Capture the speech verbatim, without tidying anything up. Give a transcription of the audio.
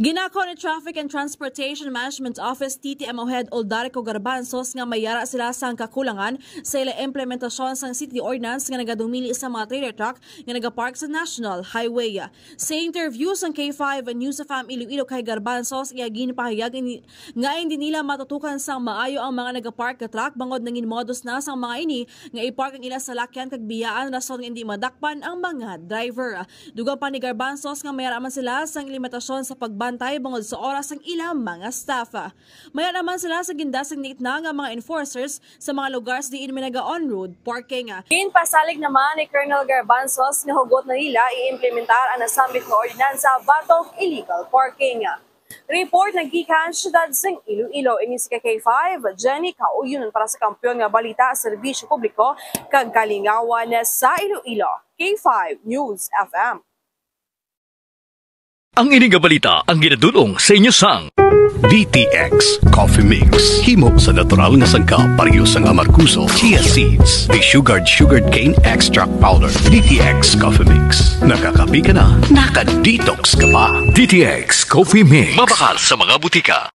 Ginako ni Traffic and Transportation Management Office, T T M O Head Oldarico Garbanzos nga may ara sila sang kakulangan sa ila implementasyon sang City Ordinance nga nagadumili sa mga trailer truck nga nagapark sa National Highway. Sa interview sang K five News F M Iloilo kay Garbanzos, iya ginpahayag ini, nga hindi nila matutukan sang maayo ang mga nagapark nga truck bangod nangin modus na sang mga ini nga ipark ang ila salakyan kag biyaan, rason nga hindi madakpan ang mga driver. Dugang pa ni Garbanzos nga may ara man sila sang limitasyon sa pagbantay bangod sa oras sang ilang mga staff. May ara man sila sa gin-designate na nga mga enforcers sa mga lugar sa diin may naga-on-road parking. Ginpasalig naman ni Colonel Garbanzos nga hugot na nila i-implementar ang nasambit nga ordinansa batok illegal parking. Report naggikan siyudad sang Iloilo, ini si K five, Jenny Kauyon para sa Kampiyon nga Balita, Serbisyo Publiko, kag Kalingawan sa Iloilo. K five News F M. Ang ini nga balita ang ginadul-ong sa inyo sang D T X Coffee Mix. Himo sa natural nga sangkap, pareho sang amargoso, chia seeds, desugared sugarcane extract powder. D T X Coffee Mix. Nakakape ka na, naka-detox ka pa. D T X Coffee Mix. Mabakal sa mga butika.